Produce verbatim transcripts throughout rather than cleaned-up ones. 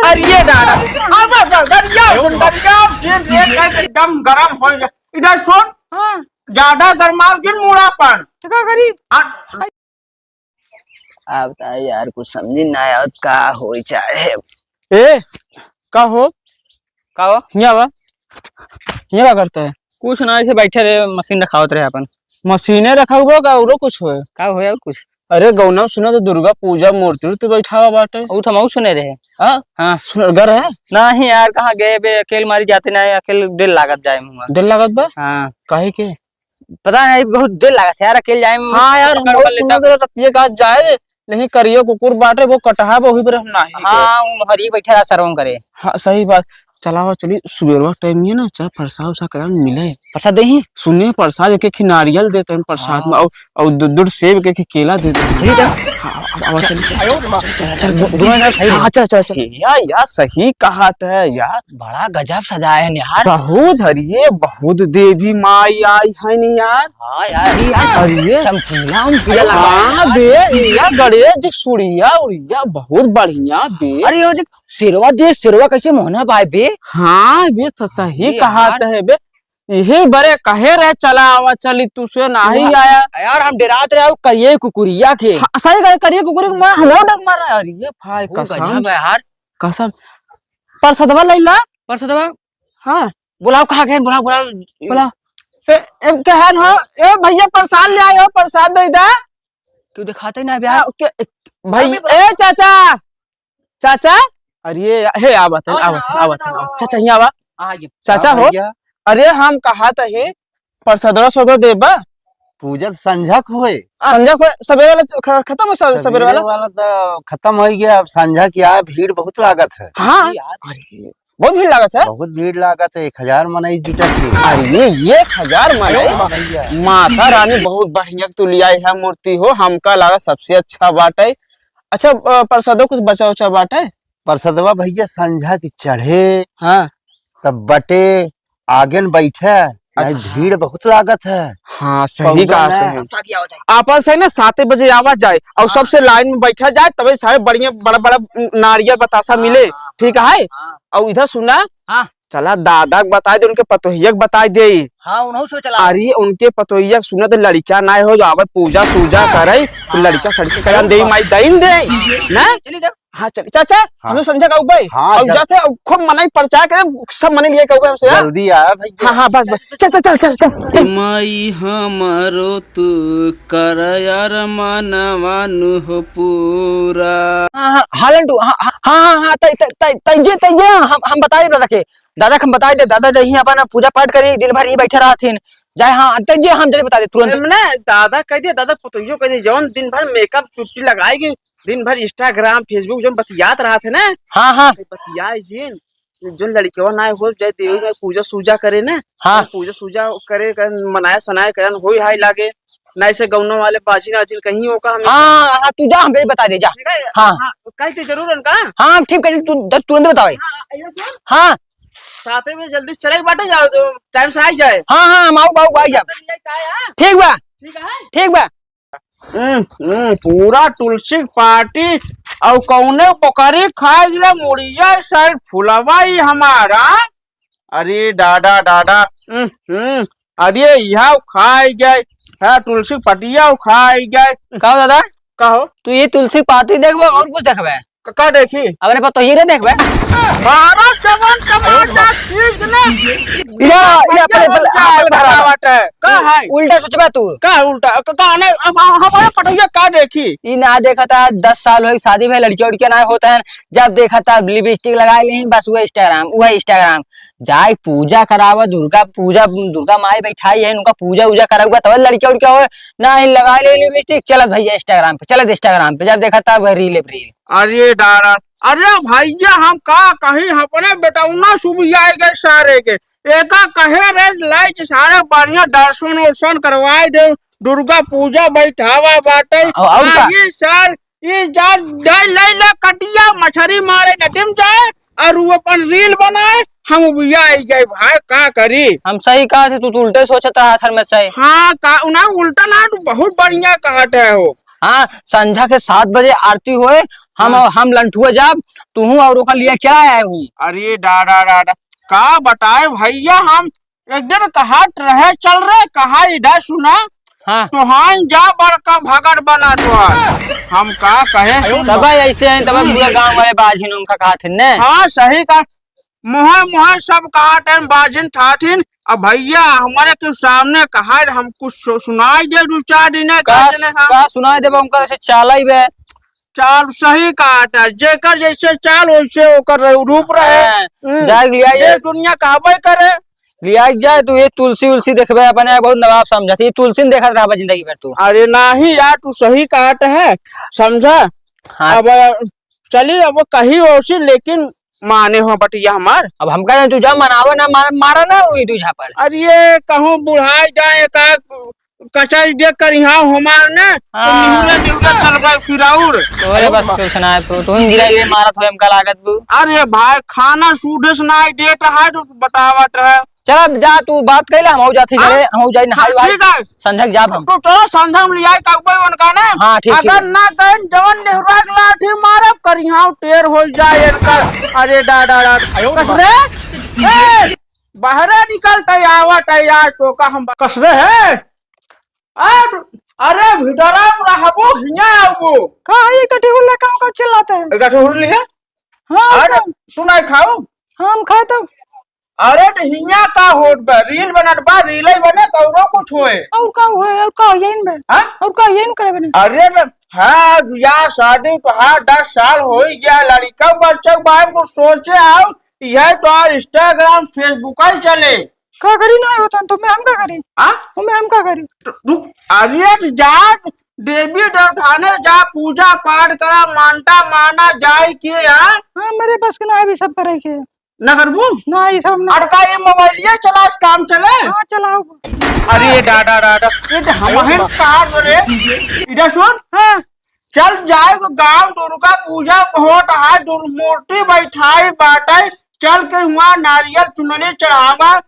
अरे ये दादा, अब डरिया, डरिया, जिन एक, एक एकदम गरम हो गया। इधर सुन, हाँ। ज्यादा गरमाव जिन मुड़ा पर। तो का करी? हाँ। अब तो यार कुछ समझ ना आवत का होई चाहे। ए, का हो? का हो? हियाँ बा। हियाँ का करता है? कुछ ना, ऐसे बैठे रहे, मशीन रखावत रहे अपन। मशीने रखा हुआ का, औरो कुछ होए? का होए और कुछ? अरे गौना में सुना तो दुर्गा पूजा मूर्ति उर्ति बैठावा बाटे। उ तो हमहू सुने रहे। हाँ? हाँ। सुन, घर है? नहीं यार, कहाँ गए बे, अकेल मारी जाते नहीं, अकेल डेर लागत जाए मुँह। डेर लागत बा? हाँ। काहे के? पता नहीं, बहुत देर लागत है यार, अकेल जाए में। हाँ यार, हम पकड़ बहुत कर लेता। सुनत रहे रतिये का जाए, लेकिन करियो कुकुर बाटे, वो कटहा, वो वही पर हम नाही के। हाँ, वो हरिये बैठे रहा, सरवन करे। हाँ, सही बात। चलावा चली, सुबेरवा टाइम ही है ना, चल फरसा उसा करा मिले। प्रसाद देही? सुने, प्रसाद एक एक नारियल देते हैं प्रसाद में, हाँ। और, और दो, दो सेब, एक एक केला देते हैं। चलिए तो। हाँ, अब, अब चल, चल, चल, चल, चल, चल, चल, दोनों जने खाइए। हाँ, चल, चल, चल। या, या, सही कहा त है यार। बड़ा गजब सजाए हैं यार। बहुत हरिये, बहुत देवी माई आई है नी यार। हाँ यार, अरे यार, अरे। चमकीला उमकीला लगा है हाँ यार। बे, या गणेश जी सुड़िया उड़िया बहुत बढ़िया बे। अरे यो देख, शेरवा दे, शेरवा कैसे मोहना बाय बे। हाँ बे, तो सही अरे कहा यार। त है बे। यही बरे कहे रहे चला आवा चली, तू से नाही आया। यार हम डेरात रहे हो करिए कुकुरिया के। हाँ, सही कहे, करिए कुकुरी के मैं हमरो डर मार रहा है। अरे ये भाई वो कसम गजब है यार। कसम। परसदवा लैला। परसदवा? हाँ। बुलाओ, कहाँ गए? बुलाओ, बुलाओ। बुलाओ। ए, ए, कहन हो, ए भैया प्रसाद ले आए हो, प्रसाद दे दा। क्यों दिखाते ना बे? आ, के, भाई, अबे ए चाचा, चाचा, अरे हे आवत है, आओ ना, आवत है, आओ आवत ना, है, आओ। चाचा यहाँ आवा। आ गए। चाचा हाँ हो, भैया। अरे हम कहा त ही, प्रसादवा सदवा देबा? पूजा त संझा क होए। संझा क होए, सबेरे वाला ख-, खत्म हो, सब-, सबेरे सबेरे वाला? वाला त खत्म हो गया, अब संझा की आए, भीड़ बहुत लागत है। हाँ। अरे यार। अरे, बहुत भीड़ लागत है। बहुत भीड़ लागत है, एक हजार मनई जुटत है। अरे, एक हजार मनई? हाँ भैया। माता रानी बहुत बढ़िया तुलिया है मूर्ति हो, हमका लागत सबसे अच्छा बाटे। अच्छा, अ, प्रसादो कुछ बचा उचा बाटे? प्रसादवा भैया संझा की चढ़े। हाँ। तब बटे आगे न बैठे, नहीं अच्छा। भीड़ बहुत लागत है। हाँ, सही पौधा कहा में। आपन से ना सात बजे आवा जाए और हाँ। सबसे लाइन में बैठा जाए, तबे सारे बढ़िया बड़ा बड़ा नारियल बतासा हाँ, मिले, हाँ, ठीक है? हाँ। और इधर सुना, हाँ। चला दादा के बताई दे, उनके पतोहिया के बताई दे। हाँ, उन्हों से चला। अरे उनके पतोहिया के सुना तो लड़किया ना हो, आवे पूजा सूजा करे, तो हाँ। लड़किया सड़की करा दे, माई दइन दे, हाँ। ना? चली जाओ। हाँ, चल, चाचा, हाँ। हम लोग संझा का उबे। हाँ, और चल। जाते हैं, खूब मनई प्रचार करे, सब मनई लिए कहूँगा हमसे, हाँ? जल्दी आया भाई। हाँ, हाँ, बस, बस। चल, चल, चल, चल, चल। माई हमारो तू कर यार मानवानु हो पूरा। हाँ, हाँ, हाँ, लंटू, हाँ, हाँ, हाँ, हाँ, हाँ, तै, तै, तै, तै जे, तै जे, हम, हम बताए दादा के। दादा के हम बताए दे, दादा दे ही अपन पूजा पाठ करी, दिन भर ही बैठे रहथिन। जाए, हाँ, तै जे हम जल्दी बता दे, तुरंत। हमने दादा कह दिया, दादा पुतोहियो कह दिया, जौन दिन भर मेकअप चुट्टी लगाएगी, दिन भर Instagram, Facebook जौन बतियात रहत है ना, हाँ, हाँ। बतियाए जिन, जौन लड़कवा ना हो जाए देवी में पूजा सूजा करे ना, हाँ। पूजा सूजा करे, कर मनाए सनाए करन होई हाय लागे, ना ऐसे गौनों वाले बाजी नाजिन कहीं हो का हम हाँ, हाँ, तू जा, हम बता दे, जा। ठीक है? हाँ। हाँ, कह दे जरूर उनका। हाँ, ठीक है, तू द-, तुरंत बतावे। हाँ, ये सुन। हाँ। सात बजे जल्दी से चले के बाटे, जाओ तो टाइम से आ ही जाए। हाँ, हाँ, हम आऊ, आऊ, आ जाओ। जल्दी आ, हाँ। ठीक बा। ठीक है। ठीक बा। हम्म, हम्म, पूरा तुलसी पार्टी और कौने बकरी खाए गिरा मुड़िया साइड फुलवा ही हमारा। अरे डाडा, डाडा, हम्म, हम्म, अरे यह खाए गए, है तुलसी पटिया खाए गए। का हो दादा? का हो? तू ये तुलसी पाती देखबे और कुछ देखबे? क-, का देखी? अपने पतोहिए रे देखबे। भारत जवान टमाटर चीज ने। इला, इला, पहले, पहले, हाँ, पहले धरा। बात है। का है? उल्टा सोचबा तू। का उल्टा? क-, का नहीं, अब हम-, हमारे पटोहिया का देखी? ई ना देखा था, दस साल होई शादी भई, लड़किया उड़किया ना होता है, जब देखा था लिपस्टिक लगाए ली, बस वह Instagram, वह Instagram। जाए पूजा करावा, दुर्गा पूजा, दुर्गा माई बैठाई है, उनका पूजा उजा करावा, तब लड़किया उड़किया हो, ना ही लगाए ले लिपस्टिक, चलत भैया Instagram पे, चलत Instagram पे, जब देखा था वह रील पे रील। अरे डारा, अरे भैया, हम का कहीं, अपने बेटौना सुबियाए गए सारे के। एका कहे रे लाइच सारे बढ़िया दर्शन उर्शन करवाए दे, दुर्गा पूजा बैठावा बाटे। अ-, और का? आ, ये सार, ये जा, जाए ले ले कटिया, मछरी मारे नदी में जाए, और वो अपन रील बनाए, हम उबियाए गए भाई, का करी? हम सही कहा थे, तू तो उल्टे सोचत रहा था, मैं सही। हाँ, का, ना उल्टा ना, तू बहुत बढ़िया कहत है हो। हाँ, संझा के सात बजे आरती होए, हम, हाँ। हम लंठुआ जाब, तुहूँ और ओका लिया चला आए हुई। अरे डाडा, डाडा, का बताए भइया, हम एक दिन कहत रहे, "चल रे, कहा इधर सुना, हाँ। तोहान जा बड़का भगत बना तोहार।" हम का कहे, सुन। तब ऐसे हैं, तब पूरा गाँव वाले बाझिन उनका कहा थे ने। हाँ, सही का। मोहे, मोहे सब कहा थे, बाझिन ठाठिन। अब भइया, हमरे के सामने कहा, हम कुछ सु-, सुनाई दे दू चार दिन का, का सुनाई देबा, उनकर से चाला ही बे। चाल सही कहा था, जेकर जैसे चाल वैसे ओकर रूप रहे। हाँ, हम्म। जाए लिया ये। देश दुनिया कहबे करे। लिया जाए, तू ये तुलसी उलसी देखबे, अपने बहुत नवाब समझत, ये तुलसी न देखत रहबा जिंदगी भर तू। अरे नाही यार, तू सही कहत है, समझा? हाँ। अब चली, अब कही ओसी, लेकिन माने हो बटिया हमार। अब हमका नहीं, तू जा मनावा ना, मारा, मारा ना, वही तू झापड़। अरे ये कहूँ बुढ़ाई जाए का, कचरी देख कर यहाँ हमार ने, तो हाँ। निहुरे निहुरे चल गए फिराउर। तोरे बस कुछ ना है, तू, तू ही गिरा गिरा मारत हो, हमका लागत बू। अरे भाई, खाना सूढ़े से ना देत है, तो बतावत है। चल अब जा, तू बात कइला, हम हो जाती हाँ? घरे, हम हो जाई नहाई हाँ, वाई, ठीक है। संझक जाब हम। तू चलो संझक में लियाई कउबे उनका ना। हाँ, ठीक, ठीक अगर है। ना देन जवन नेहरा के लाठी मारब, करिहाव टेर हो जाए इनका। अरे डा, डा, डा। आयो कस रे? ए, बाहरे निकल तै आवत है यार, तो का हम कस रे है? आ, अरे भिडरा में रहबो, हियाँ आबो। का है, एक ठो ढिहुर लेके आऊं, का चिल्लाते हैं? एक ठो ढिहुर लिहे? हाँ, अरे, तो तू नहीं खाऊ? हम खाए तो। अरे, तो हियाँ का होत बा? रील बनत बा, रील ही बने, कौनो कुछ होए। और का होए, और का होए इन बे? हाँ? और का होए इन करे बने? अरे, तो हाँ, बियाह शादी तो हाँ, दस साल हो ही गया, लड़का बच्चा के बारे में कुछ सोचे आओ, यह तो Instagram, Facebook ही चले। का करी ना होता तो मैं हम का करी? हाँ? तो मैं हम का करी? तो तू, अरे, तो जा, देवी देवठाने जा, पूजा पाठ करा, मानता माना जाए के, हाँ? हाँ, मेरे बस के ना अभी सब करे के। ना करबू? ना, ये सब ना। अरे का ये मोबाइलिया चला, इस काम चले? हाँ, चलाओ। अरे डाडा, डाडा, ये तो हम हैं कहाँ रे? इधर सुन। हाँ। चल जाए तो गाँव दुर्गा पूजा होत है, दुर्मूर्ति बैठाई बाटे, चल के हुआ नारियल चुनरी चढ़ावा,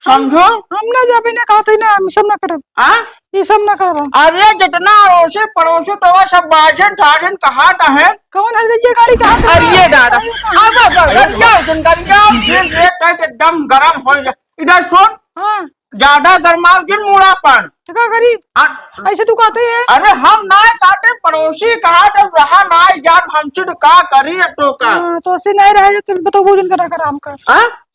समझो? हम ना जाबे ना, कहते ना, हम सब ना करब। हाँ? ये सब ना करब। अरे जितना अड़ोसी पड़ोसी तो वह सब बाझन ठाझन कहात है। कौन है ये गाड़ी कहाँ से अरे ये डाडा। अब, अब, अब, अब, क्या हो तुम कर क्या? फिर ये टाइट एकदम गरम हो जा। इधर सुन। हाँ। ज्यादा गरमाव जिन मुड़ा पर। तो का करी? हाँ। ऐसे तू कहते है? अरे हम ना काटे, पड़ोसी कहा जब रहा ना यार, हमसे तो का करी अब तो का? हाँ, तो ऐसे नहीं रहे तो बताओ भोजन करा कर हमका। हाँ?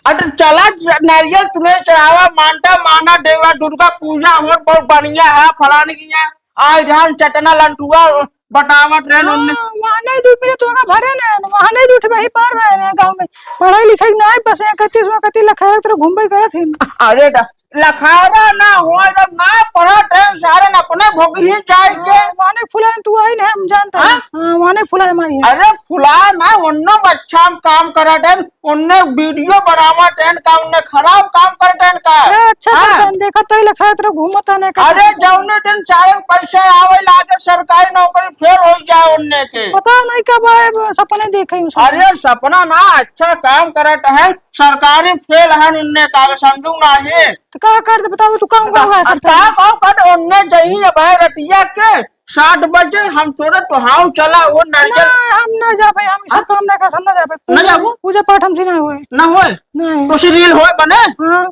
अरे चला ज-, नारियल चुनरी चढ़ावा, मानता माना देवा, दुर्गा पूजा होत बहुत बढ़िया है, फलाने की यहाँ आए रहन चटना लंटुआ बतावत रहन उनने। हाँ, वहाँ नहीं दूध मिले तो वहाँ भरे ना, वहाँ नहीं दूध वही पार रहे हैं गाँव में। पढ़ाई लिखाई ना है, बस यहाँ कत्तीस वहाँ कत्तीस लखारा तरह घूमबे करत हैं। अरे दा-, लखारा ना हो, जब ना पढ़त है, सारे न अपने भोग ही जाए के। हाँ, वहाँ नहीं फुलाए तू आई ना, हम जानते हैं। हाँ? हाँ, वहाँ नहीं फुलाए माई है। अरे फुला ना, उन्नो अच्छा काम करत है, उनने वीडियो बनावत हैं का, उनने खराब काम करत हैं का? अरे अच्छा हाँ। करत हैं, देखत तो ही लखाए तरह घूमत है ना, अरे जौने दिन चाहे पैसा आवे लागे, सरकारी नौकरी फेल हो जाए उनने के। पता नहीं कब आए, सपने देखे हैं सब। अरे सपना ना, अच्छा काम करत है, सरकारी फेल है उनने का, समझू ना ये। तो का कर दे बताओ, तू काम का हुआ अब करता का है? का कर, उनने जही अब है रतिया के सात बजे हम तोरे तो हाउ चला वो नारियल। ना, हम ना जाबे, हम ई सब हाँ? काम ना कर, हम ना जाबे। ना पूजा, जाबू? पूजा पाठ हमसे ना होए। ना होए? नहीं। तो सी रील होए बने? हाँ।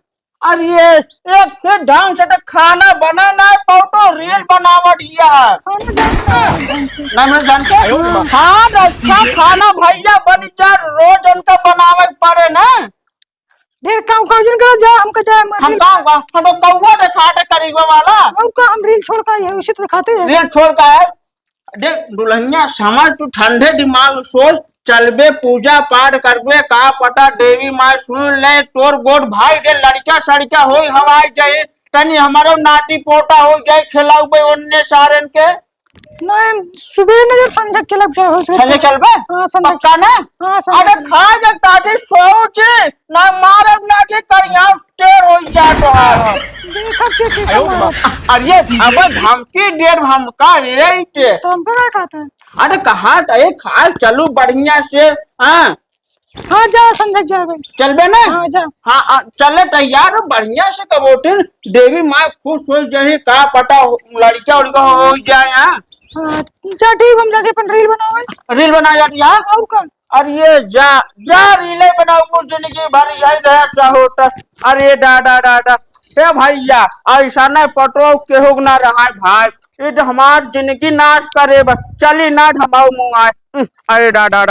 अरे ये एक फिर ढंग से तो खाना बना ना पाओ तो रील बनावट ये है। खाना जानता है ढंग से। ना मैं जानते? हाँ। हाँ, अच्छा खाना भैया बन जा, रोज उनका बनावे पड़े ना। ढेर काम काज न करो, जा, हमका जाए, हम मर्जी। काम का, हम तो कौवा देखाते करीबे वाला। और का, हम रील छोड़ का है, उसी तो दिखाते हैं। रील छोड़ का है? देख, दुल्हनिया, समझ तू, ठंडे दिमाग सोच, चलबे, पूजा पाठ करबे, का पता देवी माँ सुन ले, तोर गोद भाई दे, लड़का सड़का होई, हवाई जाए, तनी हमारो नाती पोता हो जाए, खिलाउबे ओन्ने सारन के। नहीं, सुबह में जब संझा के लग जाए हो, संझा चलबे? हाँ, संझा। पक्का ना? हाँ, संझा अरे चलबे। खा जब ताजे सोओ जे, ना मारब ना जे करिया टेर हो जा तोहार। देखब के, के आयो मारब। अरे, अब धमकी दे हमका रे के। तो हमका का कहता है? अरे कहा तो, ए, खा चलू बढ़िया से, हाँ। हाँ, जा, संझा जाबे। चलबे ना? हाँ, जा। हाँ, आ, चले तैयार हो, बढ़िया से कबोटिन, देवी माँ खुश हो जाए, का पता हो, लड़का उड़का हो जाए, हाँ। हाँ, जा ठीक, हम जाके अपन रील बनावे। रील बना जाती है। और का? अरे ये जा, जा रीले बनाऊ, कुछ जिंदगी भर यही रहे सहोट। अरे डाडा डाडा। ए भैया, ऐसा नहीं पटरो केहू ना रहा है भाई। ये तो हमार जिंदगी नाश करे बा। चली ना ढमाऊ मुँह आए। अरे डाडा डाडा।